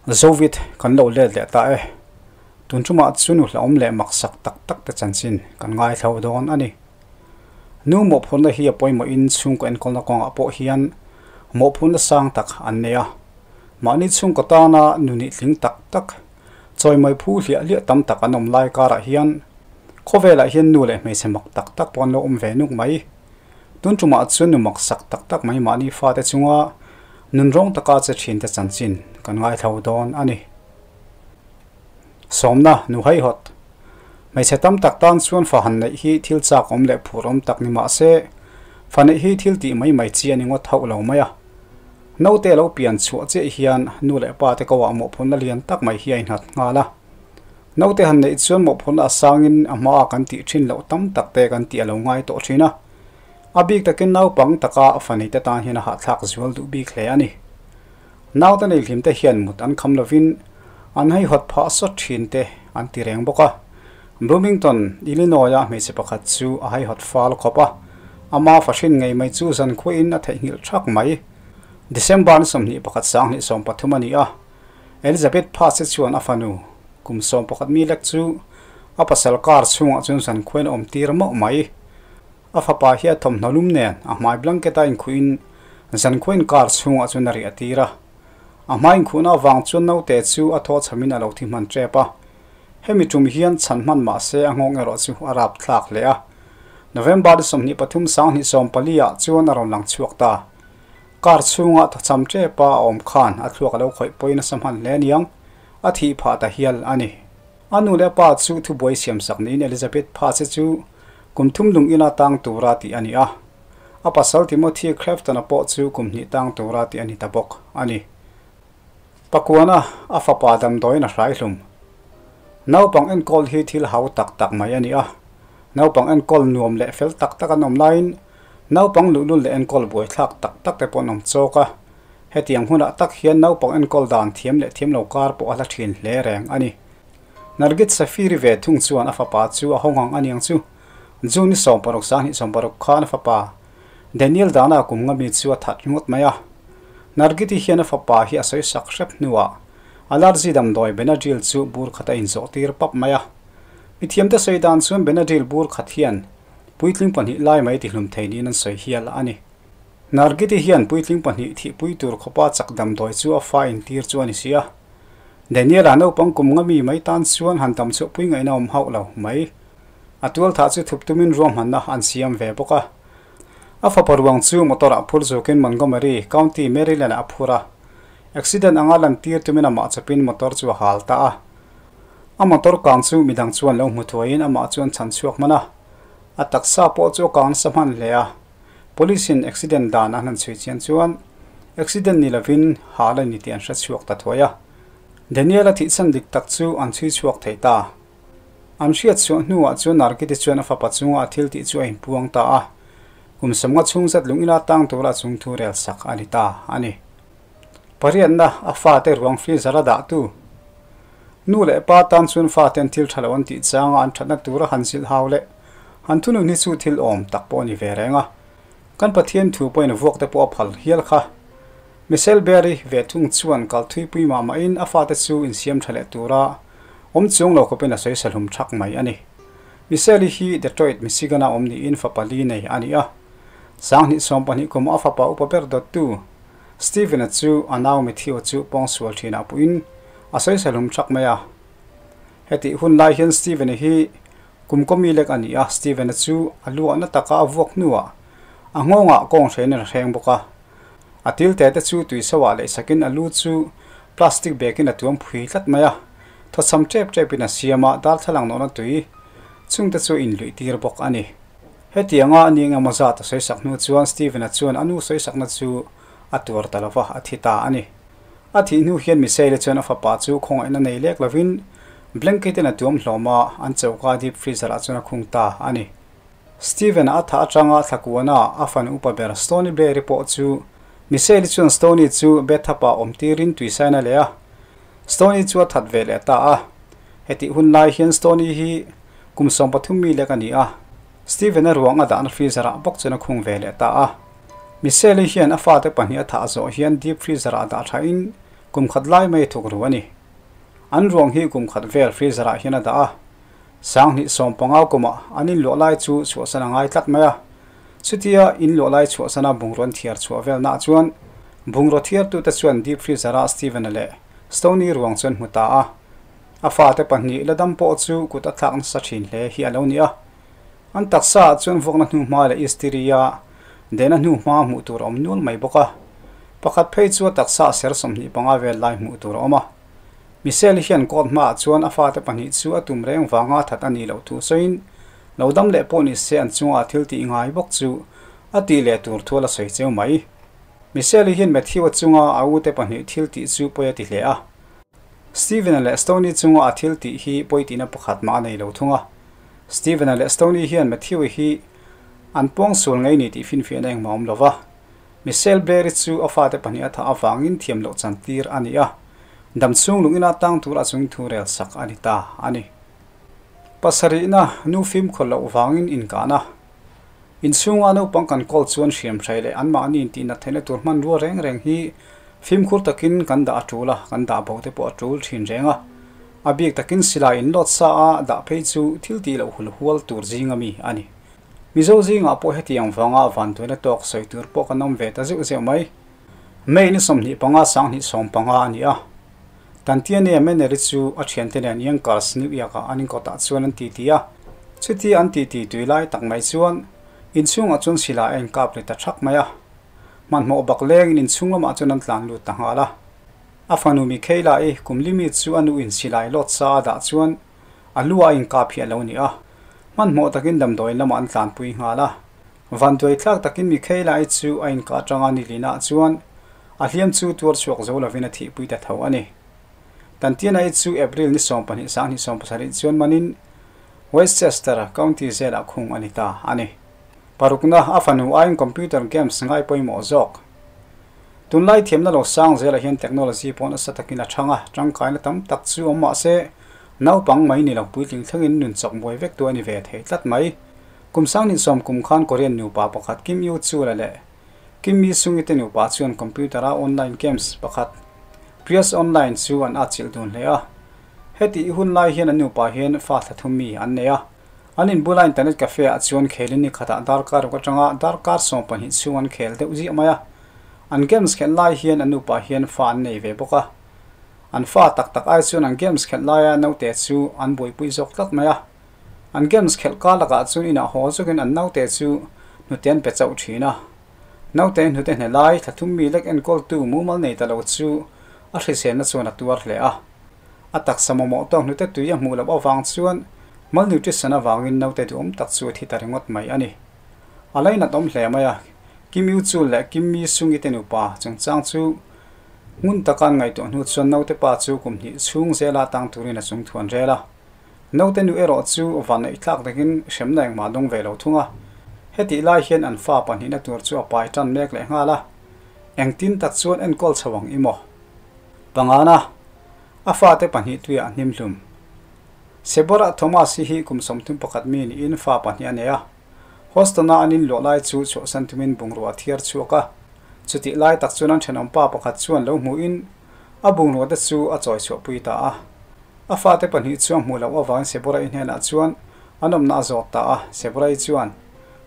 Zovit kan lo let leh ta e. Tun tumah chu nu hlauhawm leh maksak tak tak te chanchin kan ngaithlo dawn a ni. Nu mawhphurhna hi a pawimawhin chhungkaw enkawlna kawngah pawh hian mawhphurhna sang tak an nei a. Mahni chhungkaw tana nu nih tling tak tak, chawimawi phu hliah hliah tam tak an awm lai karah hian khawvelah hian nu leh hmeichhe mak tak tak pawh an lo awm ve nuk mai. Tun tumah chuan nu maksak tak tak mai mahni fate chunga nunrawng taka che thinte chanchin kan ngaithlo dawn a ni. Sawmna, Nu haihawt. Hmeichhe tam tak tan chuan fa han neih hi thil chak awm leh phur awm tak ni mah se, fa neih hi thil tih mai mai chi a ni ngawt hauh lo mai a. Naute lo pian chhuah chiah hian nu leh pa te ko ah mawhphurhna lian tak mai hi a innghat nghal a. Naute han neih chuan mawhphurhna a sangin a hmaa kan tih thin loh tam tak te kan tih a lo ngai tawh thin a. A bik takin naupang taka fa neite tan hian a hahthlak zual duh bik hle a ni. Naute nei hlim te hian mut an kham lovin an haihawt phah sawt thin te an ti reng bawk a. Bloomington, Illinois-a hmeichhe pakhat chu a haihawt fal khawp a, ama fahrin ngei mai chu zankhuain a theihnghilh thak mai. December ni 21 2013 a ni a, Elizabeth Pass-i chuan a fanu kum 11 mi lek chu a pasal car chhungah chuan zankhuain a awm tir mauh mai. A fapa hi a thawmhnaw lum nen a hmai blanket a inkhuhin zankhuain car chhungah chuan a riah tir a. A hmai inkhuhna avang chuan naute chu a thaw chhamin a lo thi hman tep a. Hemi tum hian chhan hman mah se a nghawng erawh chu a rap thlak hle a. November ni 23 2014 ah chuan a rawn lang chhuak ta. Car chhunga thawchham tepa a awm khan a thluak a lo khawih pawhin a sa hman hle aniang, a thih phah ta hial a ni. A nu leh a pa chu thubuai siamsak niin Elizabeth Phache chu kum thum lung ina tang tura tih a ni a. A pasal Timothy Crafton-a pawh chu kum hnih tang tura tih a ni ta bawk a ni. Pakuana a fapa damdawiin a hrai hlum. Naupang enkawl hi thil hau tak tak mai a ni a. Naupang enkawl nuam leh fel tak tak an awm laiin naupang luhlul leh enkawl buaithlak tak tak te pawh an awm chawk a. Hetiang hunah tak hian naupang enkawl dan thiam leh thiam lo kar pawh a hla thin hle reng a ni. Nargit Safiri ve thung chuan a fapa chu a haw ngang a niang chu. June ni 16 2016 khan a fapa Daniel Dana kum nga mi chu a that ringawt mai a. Nargit-i hian a fapa hi a sawi sak hrep hnuah allergy damdawi Benadryl chu bur khat a inzawh tir pap mai a. Mithiamte sawi dan chuan Benadryl bur khat hian puitling pahnih lai mai tihlum thei niin an sawi hial a ni. Nargit-i hian puitling pahnih thihpui tur khawpa chak damdawi chu a fa intir chu a ni si a. Daniel-a naupang kum nga mi mai tan chuan han dam chhuah pui ngaihna awm hauh lo mai. A tualthah chu thup tumin ruahmanna an siam ve bawk a. A fapa ruang chu motor-ah phur zawkin Montgomery County, Maryland-ah a phur a. Accident anga lantir tumin amah chawpin motor chu a hal ta a. A motor kang chu midang chuan lo hmu thuaiin amah chu an chhan chhuak hman a. A taksa pawh chu a kang nasa hman hle a. Police-in accident dan an han chhui chian chuan accident ni lovin hal a ni tih an hre chhuak ta thuai a. Daniel-a thihchhan dik tak chu an chhui chhuak thei ta. An hriat chhuah hnuah chuan Nargiti chuan a fapa chunga a thil tih chu a inpuang ta a. Kum sawmnga chhung zat lung ila tang tura chung thu rel sak a ni ta a ni. Pariatna, a fate ruang freezer a dahtu. Nu leh pa tan chuan faten thil tha lo an tih changa an thatna tura han zilh hau leh han thunun hi chu thil awm tak pawh a ni ve reng a. Kan Pathian thu pawhin vuak te pawh a phal hial kha. Michelle Berry ve thung chuan kal thuipui mah mahin a fate chu insiam tha leh tura awm chuang lo khawpin a sawi sahlum thak mai a ni. Michelle-i hi Detroit, Michigan-a awm niin fapa li nei a ni a. 2020 kuma a fapa upa ber dawttu Steven-a chu a nau Matthew-a chu pawngsual thinah puhin a sawi sahlum thak mai a. Hetih hun lai hian Steven-a hi kum kawmi lek a ni a, Steven-a chu a luahna taka a vuak hnuah a nghawngah kawng hrein a hreng bawk a. A til te te chu tui sauah leh sakin a lu chu plastic bag in a tuam phui tlat mai a, thawchham tep tep in a siam a, darthlalang nawhna tui chung te chu in luih tir bawk a ni. Hetianga a ni engemaw zat a sawi sak hnu chuan Steven-a chuan a nu sawi sakna chu a tuar ta lova, a thi ta a ni. A thih hnu hian Michelle-i chuan a fapa chu khawngaihna nei lek lovin blanket in a tuam hlawm a, an choka deep freezer ah chuan a khung ta a ni. Steven-a a thah atanga thlakuana a fan upa ber Stony Blair-i pawh chu Michelle-i chuan Stony chu bathtub-ah awm tirin tuisain a leh a, Stony chu a that ve leh ta a. Hetih hun lai hian Stony hi kum 13 mi lek a ni a, Steven-a ruang a dahna freezer-ah bawk chuan a khung ve leh ta a. Michelle-i hian a fate pahnih a thah zawh hian deep freezer-ah dah thain Kum khat lai mai thuk ru a ni. An ruang hi kum khat vel freezer ah hian a dah a. 2015 kumah an inluah lai chu chhuahsan a ngai tlat mai a. Chutia inluah lai chhuahsana bungraw an thiar chhuah velnaah chuan bungraw thiartute chuan deep freezer ah Steven-a leh Stoney ruang chu an hmu ta a. A fate pahnih la dam pawh chu kut a thlak nasa thin hle hi a lo ni a. An taksa ah chuan vuakna hnuhma leh istiria dehna hnuhma hmuh tur a awm nual mai bawk a. Pakhat phei chu a taksa ser 25 vel lai hmuh tur a awm a. Michelle hian court hmaah chuan a fate pahnih chu a tum reng vanga that a nih loh thu sawiin lo dam leh pawh ni se an chungah thil tih ngai bawk chu a tih leh tur thu a la sawi cheu mai. Michelle hian Matthew-a chunga a ute pahnih thil tih chu pawi a ti hle a. Steven-a leh Stoney chunga a thil tih hi pawi tihna pakhat mah a nei lo thung a. Steven-a leh Stoney hian Matthew-i hi an pawngsual ngei ni tih finfiahna engmah a awm lo va. Michelle Blair-i chu a fate pahnih a thah avangin thiam loh chantir a ni a, damchhung lungina tang tur a chung thu rel sak a ni ta a ni. Pasarihna nu fimkhur loh vangin inkahna. Inchhunga naupang kan kawl chuan hriamhrai leh anmahni intihna theihna tur hmanrua reng reng hi fimkhur takin kan dah a tul a, kan dah bo te pawh a tul thin reng a. A bik takin silai inlawt sa a dah phei chu thil tih loh hul hual tur zinga mi a ni. Mizo zingah pawh hetiang vanga vantuaina tawk sawi tur pawh kan awm ve ta zeuh zeuh mai. May ni 25 2015 a ni a. Tantiane Meneri chu a thiante nen Yonkers New York-ah an inkawtah chuan an titi a. Chutia an titi tui lai tak mai chuan inchhungah chuan silai a inkap ri ta thak mai a. Hmanhmawh bak lengin inchhung lamah chuan an tlan lut ta nghal a. A fanu Michaela-i kum limi chu a nuin silai lawt sa a dah chuan a lu a inkap hi a lo ni a. Hmanhmawh takin damdawiin lamah an tlanpui nghal a. Vanduai thlak takin Michaela-i chu a inkah atanga nilina chuan a hliam chu tuar chhuak zo lovin a thihpui ta tho a ni. Tantiana-i chu April ni 12 2017 chuan manin Westchester County Jail-ah khung a ni ta a ni. Parukna, a fanu aiin computer games ngai pawimawh zawk. Tunlai thiamna lo sang zelah hian technology pawh nasa takin a thang a, tangkaina tam tak chu awm mah se naupang mai ni lo puitling thlengin nun chawk buai vek tu a ni ve thei tlat mai. Kum 2010 kum khan Korean nupa pakhat Kim Yoo Chul-a leh Kim Mi Sung-i te nupa chuan computer-a online games pakhat Prius Online chu an atchilh dun hle a. Heti hun lai hian an nupa hian fa thla thum mi an nei a. An inbula internet cafe-ah chuan khelin ni khatah darkar ruk atanga darkar 12 chhung an khel deuh ziah mai a. An games khelh lai hian an nupa hian fa an nei ve bawk a. An fa tak tak ai chuan an games khelh laia naute chu an buaipui zawk tlat mai a. An games khelh kar lakah chuan inah haw zawkin an naute chu hnute an pe chauh thin a. Naute hnute hne lai thla thum mi lek enkawltu mumal nei ta lo chu a hriselna chuan a tuar hle a. A taksa mamawh tawk hnute tui a hmuh loh avang chuan malnutrition avangin naute duhawm tak chu a thi ta ringawt mai a ni. A lainat awm hle mai a, Kim Yu Chul leh Kim Mi Sung-i te nupa chungchang chu ngun taka an ngaihtuah hnu chuan naute pa chu kum hnih chhung zela tang turin a chung thuan rel a. Naute nu erawh chu vanneih tlak takin hremna engmah dawng ve lo thung a. Hetih lai hian an fa pahnihna tur chu a pai tan mek leh nghal a. Engtin tak chuan enkawl chho ang i maw? Pangana, a fate pahnih tuiah a hnim hlum. Sebora Thomas hi hi kum 31 mi niin fa pahnih a nei a. Houston-a an inluah lai chu chhuahsan tumin bungrua a thiar chhuak a. Chutih lai tak chuan an thenawmpa pakhat chuan lo hmuhin a bungrua te chu a chawi chhuahpui ta a. A fate pahnih chu a hmuh loh avangin Seburai hnenah chuan an awmna a zawt ta a, Seburai chuan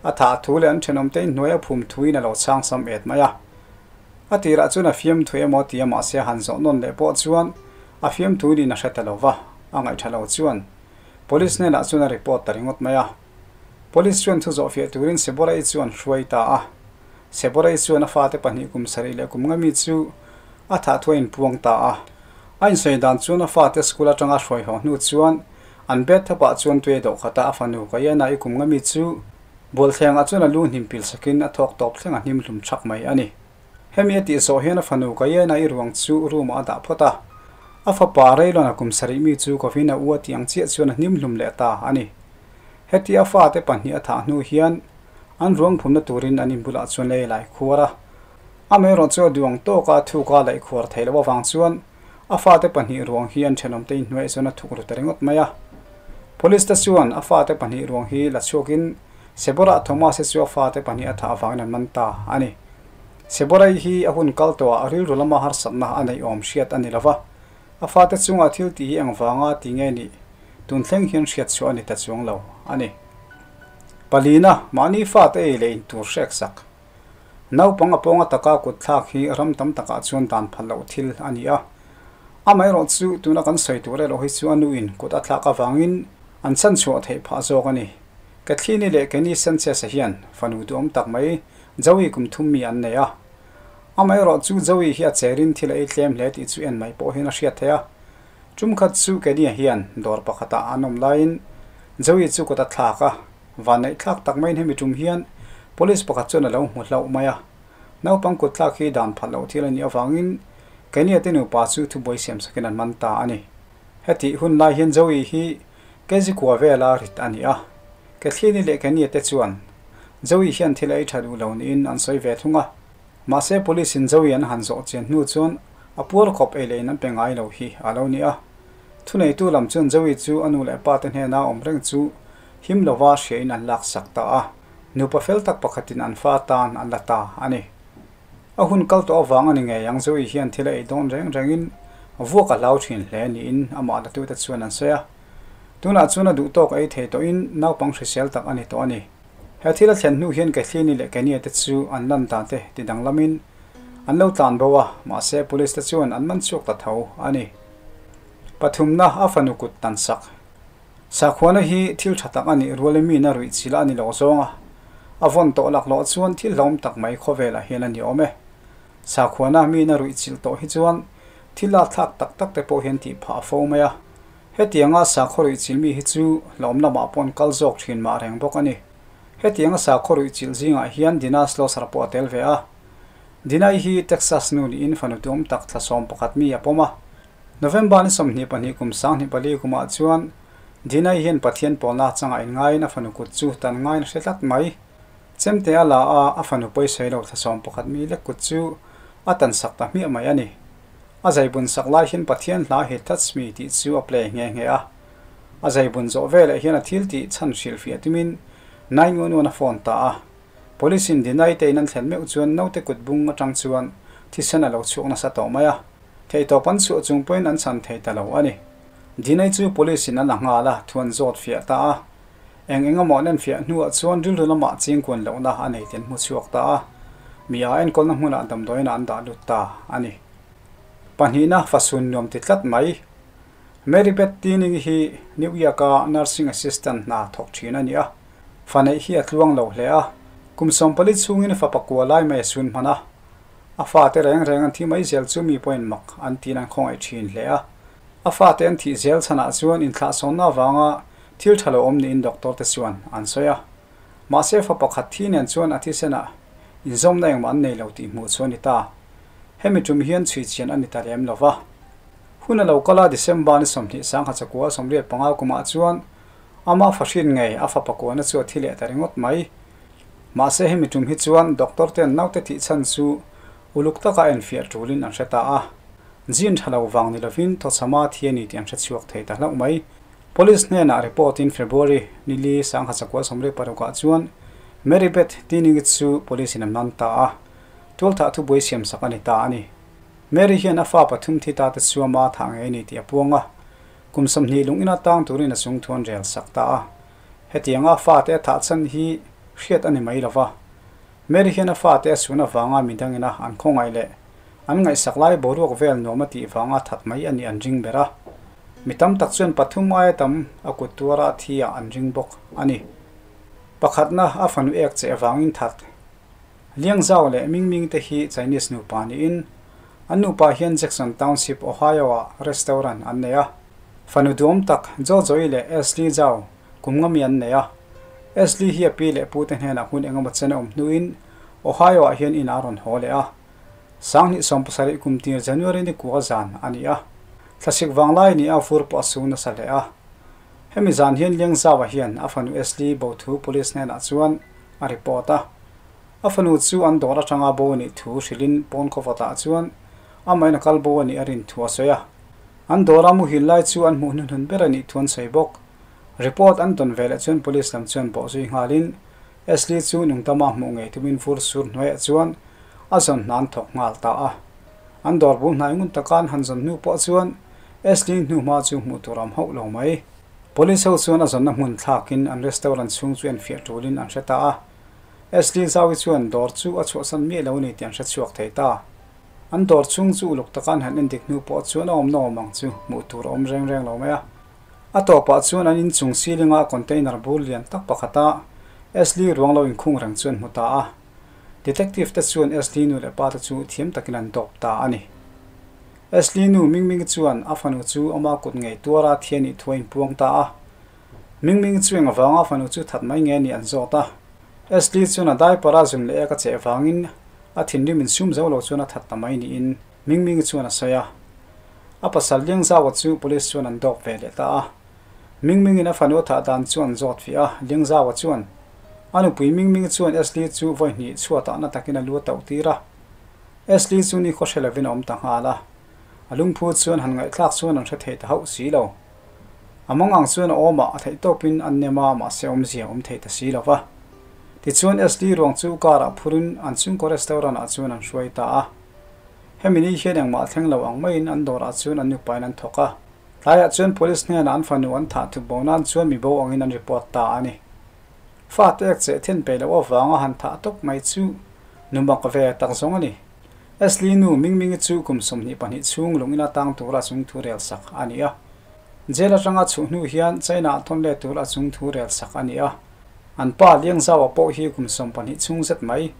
a thah thu leh an thenawmte inhnuai a phum thuin a lo chhang sam et mai a. A tirah chuan a fiamthu emaw ti a mahse a han zawh nawn leh pawh chuan a fiamthu niin a hre ta lo va, a ngaihtha lo chuan Police hnenah chuan a report ta ringawt mai a. Police chuan thu zawh fiah turin Seburai chu an hruai ta a. Seburai chuan a fate pahnih kum sarih leh kum nga mi chu a thah thu a inpuang ta a. A insawi dan chuan a fate school atanga hruai haw hnu chuan an bed thapah chuan tui a dawh khat a, a fanu Kayana i kum nga mi chu bualthlengah chuan a lu hnim pil sakin a thawk tawp thleng a hnim hlum thak mai a ni. Hemi a tih zawh hian a fanu Kayana i ruang chu room ah a dah phawt a, a fapa Raylon a kum sarih mi chu kovin a u a tih ang chiah chuan a hnim hlum leh ta a ni. Heti a fate pahnih a thah hnu hian an ruang phumna turin an inbulah chuan lei lai khuar a. Amaherawh chu a duh ang tawka thuka laih khuar theih loh avang chuan a fate pahnih ruang hi an thenawmte inhnuaiah chuan a thuk ru ta ringawt mai a. Police te chuan a fate pahnih ruang hi la chhuakin Seborah Thomas-i chu a fate pahnih a thah avangin an man ta a ni. Seborai hi a hun kal tawhah rilru lama harsatna a neih awm hriat a ni lo va, a fate chunga thil tih hi engvanga ti nge nih tun thleng hian hriat chhuah a ni ta chuang lo a ni. Palina, mahni fate ei leh intur hrek sak. Naupang a pawnga taka kut thlak hi ram tam takah chuan dan phal loh thil a ni a. Amaherawh chu tuna kan sawi tur erawh hi chu a nuin kut a thlak avangin an chhanchhuah theih phah zawk a ni. Kathleen-i leh Kenny Sanchez-a hian fanu duhawm tak mai Joey kum thum mi an nei a. Amaherawh chu Joey hi a cherin thil a ei tlem hle tih chu en mai pawh hian a hriat theih a. Tum khat chu Kenny-a hian dawr pakhatah an awm laiin Joey chu kut a thlak a. Vanneih thlak tak maiin hemi tum hian Police pakhat chuan a lo hmu hlauh mai a. Naupang kut thlak hi dan phalh loh thil a nih avangin Kenny-a te nupa chu thubuai siam sakin an man ta a ni. Hetih hun lai hian Joey hi Kezi kua vela rit a ni a. Kathleen-i leh Kenny-a te chuan Joey hian thil a ei tha duh lo niin an sawi ve thung a. Mahse Police-in Joey an han zawh chian hnu chuan a puar khawp ei leh in an pe ngai lo hi a lo ni a. Thuneitu lam chuan Joey chu a nu leh pa te hnena awm reng chu him lova hriain an laksak ta a. Nupa fel tak pakhatin an fa tan an la ta a ni. A hun kal tawh avang a ni ngei ang Joey hian thil a ei dawn reng rengin vuak a hlau thin hle niin amah latute chuan an sawi a. Tunah chuan a duh tawk ei thei tawhin naupang hrisel tak a ni tawh a ni. He thil a thlen hnu hian Kathleen-i leh Kenny-a te chu an lan dan te ti danglamin an lo tlan bo a, mahse police te chuan an man chhuak ta tho a ni. Pathumna a fanu kut tan sak. Sakhuana hi thil tha tak a nih rual emi na ruih chil a ni lo zawng a, a vawn tawh laklawh chuan thil hlauhawm tak mai khawvelah hian a ni awm e. Sakhuana mi na ruih chilh tawh hi chuan thil lak thlak tak tak te pawh hian tih phah a fo mai a. Hetianga sakhaw ruih chilh mi hi chu hlauhawm lamah pawh an kal zawk thin mah reng bawk a ni. Hetianga sakhaw ruih chilh zingah hian Dina Slosar pawh a tel ve a. Dina-i hi Texas nu niin fanu duhawm tak thla 11 mi a pawm a. November ni 22 kum 2004 kumah chuan Dina-i hian Pathian pawlna changah inngaiin a fanu kut chu tan ngaiin a hre tlat mai. Chemte a la a, a fanu pawisawi lo thla 11 mi lek kut chu a tan sak ta hmiah mai a ni. A zaibun sak lai hian Pathian hla hi Touch Me tih chu a play nghe nghe a. A zaibun zawh veleh hian a thil tih chhan hrilhfiah tumin 911 a phone ta a. Police in Deny te in an thlen meuh chuan naute kut bung atang chuan thisen a lo chhuak nasa tawh mai a. Theihtawp an chhuah chung pawhin an chhan thei ta lo a ni. Deny chu police in a la nghal a, thu an zawt fiah ta a. Eng eng emaw an enfiah hnuah chuan rilru lamah chingkuan lohna a nei tih an hmu chhuak ta a, mi a enkawlna hmunah damdawiinah an dah lut ta a ni. Pahnihna fasun nuam ti tlat mai. Mary Beth Tining hi New York-a nursing assistant hna thawk thin a ni a, fa neih hi a tluang lo hle a, kum 14 chhungin fa pakua lai mai a sun hman a. A fate reng reng an thi mai zel chu mi pawhin mak an tiin an khawngaih thin hle a. A fate an thih zel chhanah chuan inthlahsawnna avanga Thil tha lo awm niin doctor te chuan an sawi a. Mahse fa pakhat thi nen chuan a thisenah inzawmna engmah an nei lo tih hmuh chu a ni ta. Hemi tum hian chhui chian a ni ta lem lo va. Hun a lo kal a, December ni 20 sangha chakua 85 kumah chuan ama fahrin ngei a fa pakuana chu a thi leh ta ringawt mai. Mahse hemi tum hi chuan doctor ten naute thih chhan chu uluk taka enfiah tulin an hre ta a. Gene tha lo vang ni lovin thawchhama thi a ni tih an hre chhuak thei ta hlauh mai. Police hnenah report in February ni li sangha chakua 36 ah chuan Mary Beth Tining chu police in an man ta a, tualthah thubuai siam sak a ni ta a ni. Mary hian a fa pathum thi ta te chu ama thah ngei a ni tih a puang a, kum 20 lung ina tang turin a chung thu an rel sak ta a. Hetianga a fate a thah chhan hi hriat a ni mai lo va. Mary hian a fate a sun avanga midangina an khawngaih leh an ngaihsak lai boruak vel nuam a tih vanga that mai a nih an ring ber a. Mi tam tak chuan pathum aia tam a kut tuara thi ah an ring bawk a ni. Pakhatna a fanu ek che avangin that. Liang Zhao leh Ming Ming te hi Chinese nupa niin an nupa hian Jackson Township, Ohio ah restaurant an nei a. Fanu duam tak Jojo-i leh Ashley Zhao kum ngami an nei a. Ashley hi a pi leh pu te hnenah hun engemaw chen a awm hnuin Ohio ah hian in a rawn haw leh a. 2017 kum tir January ni kua zan a ni a. Thlasik vanglai ni a fur pawh a su nasa hle a. Hemi zan hian Liang Zhao-a hian a fanu Ashley bo thu police hnenah chuan a report a. A fanu chu an dawr atanga bo a nih thu hrilhin pawn khawvawtah chuan amahin a kal bo a nih a rin thu a sawi a. An dawra muhil lai chu an hmuh hnuhnun ber a nih thu an sawi bawk. Report an tawn veleh chuan police lam chuan bawh zui nghalin Ashley chu nungtama hmuh ngei tumin fur sur hnuaiah chuan a zawn hna an thawk nghal ta a. An dawr bul hnai ngun taka an han zawn hnu pawh chuan Ashley hnuhma chu hmuh tur a awm hauh lo mai. Police ho chuan a zawnna hmun thlakin an restaurant chhung chu enfiah tulin an hre ta a. Ashley Zaui chuan dawr chu a chhuahsan miah lo a ni tih an hre chhuak thei ta. An dawr chhung chu uluk taka an han endik hnu pawh chuan a awmna awm ang chu hmuh tur a awm reng reng lo mai a. A tawpah chuan an inchung ceiling-a container bur lian tak pakhata Ashley ruang lo inkhung reng chu an hmu ta a. Detective te chuan Ashley nu leh pa te chu thiam takin an dawp ta a ni. Ashley nu Mingming chuan a fanu chu ama kut ngei tuara thian ih thu a inpuang ta a. Mingming chu eng avanga fanu chu that mai nge ni an zawt a. Ashley chuan a diaper a zun leh ek a cheh vangin a thinrim insum zo lo chuan a that ta mai niin Mingming chuan a sawi a. A pasal Liangzaua chu police chuan an dawp ve leh ta a. Mingmingin a fanu a thah dan chu an zawt fih a, Liangzaua chuan a nupui Mingming chuan Ashley chu vawi hnih chhuatah na takin a lu a tauh tir a. Ashley chu ni khaw hre lovin a awm ta nghal a, a lungphu chuan han ngaihthlak chuan an hre thei ta hauh si lo. A mang ang chuan a awm a, a theih tawpin an nem a, mahse awmzia a awm thei ta si lo va. Tichuan Ashley ruang chu car ah phurin an chhungkaw restaurant ah chuan an hruai ta a. Hemi ni hian engmah thleng lo ang maiin an dawrah chuan an nupain an thawk a. Tlaiah chuan police hnenah an fanu an thah thup bo nan chuan mi bo angin an report ta a ni. Fate ek cheh then peih loh avanga han thah tawp mai chu numak ve tak zawng a ni. Ashley nu Mingmingi chu kum 22 chhung lungin a tang tura chung thu rel sak a ni a. Jail atanga chhuh hnu hian China ah thawn let tura chung thu rel sak a ni a. An pa Liangzaua pawh hi kum 12 chhung zet mai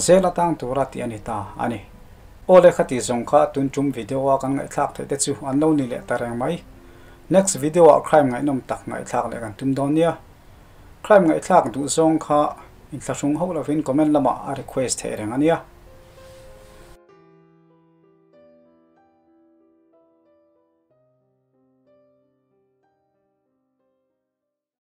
jail a tang tura tih a ni ta a ni. Aw le khati zawng kha tun tum video a kan ngaihthlak theih te chu an lo ni leh ta reng mai. Next video ah crime ngaihnawm tak ngaihthlak leh kan tum dawn nia. Crime ngaihthlak duh zawng kha inthlahrung hauh lovin comment lamah a request theih reng a nia.